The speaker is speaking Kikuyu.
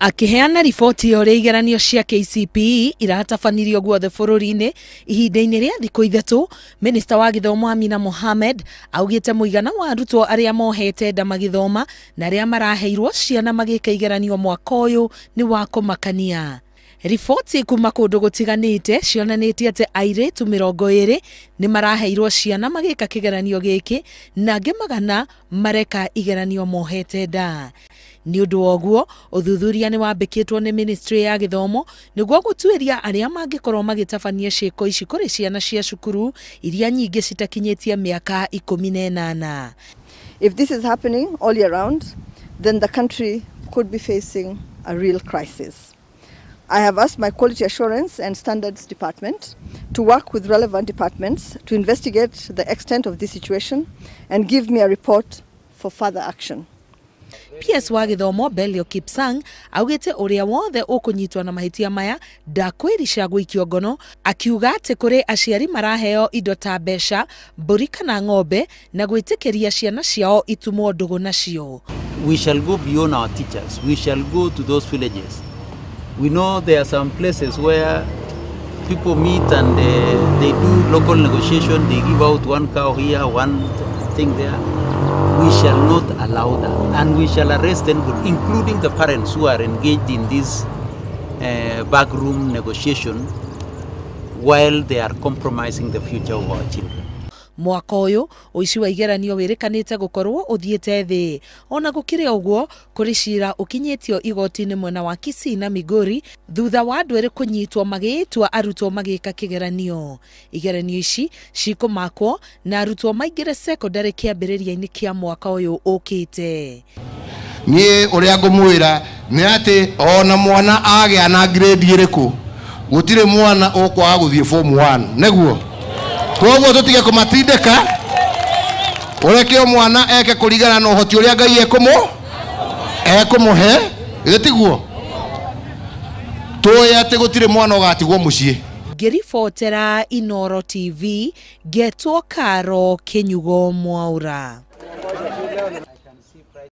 Akĩheana riboti ya ũrĩa igeranio cia KCPE iratabanirio guothe bũrũri-inĩ ihinda-inĩ rĩa thikũ 3, Minista wa Gĩthomo Amina Mohamed augĩte mũigana wa arutwo arĩa mohete nda magĩthoma na arĩa maraheirwo ciana magĩka igeranio mwaka ũyũ nĩ wa kũmakania. Riboti kuma kũndũ gũtiganĩte cionanĩtie atĩ airĩtu 20 nĩ maraheirwo ciana magĩka kĩgeranio gĩkĩ na angĩ 100 mareka igeranio mohete nda. Nĩ ũndũ wa ũguo, ũthuthuria nĩ wambĩkĩtwo nĩ Ministry ya Gĩthomo nĩguo gũtuĩria arĩa mangĩkorwo magĩtabania ciĩko ici kũrĩ ciana cia cukuru iria nyingĩ citakinyĩtie mĩaka 18. If this is happening all year round, then the country could be facing a real crisis. I have asked my Quality Assurance and Standards Department to work with relevant departments to investigate the extent of this situation and give me a report for further action. PS wa Gĩthomo Belio Kipsang augĩte ũrĩa wothe ũkũnyitwo na mahĩtia maya ndakwĩrica gũikio ngono, akiuga atĩ kũrĩ aciari maraheo indo ta mbeca, mbũri kana ng'ombe na gwĩtĩkĩria ciana ciao itumwo ndũgũ nacio. We shall go beyond our teachers. We shall go to those villages. We know there are some places where people meet and they do local negotiation. They give out one cow here, one thing there. We shall not allow that, and we shall arrest them, including the parents who are engaged in this backroom negotiation while they are compromising the future of our children. Mwaka ũyũ ũici wa igeranio wĩrĩkanĩte gũkorwo ũthiĩte thĩ. Ona gũkĩrĩ ũguo, kũrĩ cira ũkinyĩtio igoti-inĩ mwena wa Kisii na Migori thutha wa andũ erĩ kũnyitwo magĩĩtua arutwo magĩka kĩgeranio. Igeranio ici cikũmakwo na arutwo maingĩre secondary kĩambĩrĩria-inĩ kĩa mwaka ũyũ ũkĩte. Niĩ ũrĩa ngũmwĩra nĩ atĩ ona mwana agĩa na grade ĩrĩkũ, gũtirĩ mwana ũkwaga gũthiĩ form 1, nĩguo? Koguo tutige kũmatindĩka, ũreke o mwana eke kũringana na ũhoti ũrĩa Ngai ekũmũhe, githĩ tiguo? Tũĩ atĩ gũtirĩ mwana ũgatigwo mũciĩ. Ngĩribotera Inooro TV, ngetwo Karo Kĩnyugo Mwaura.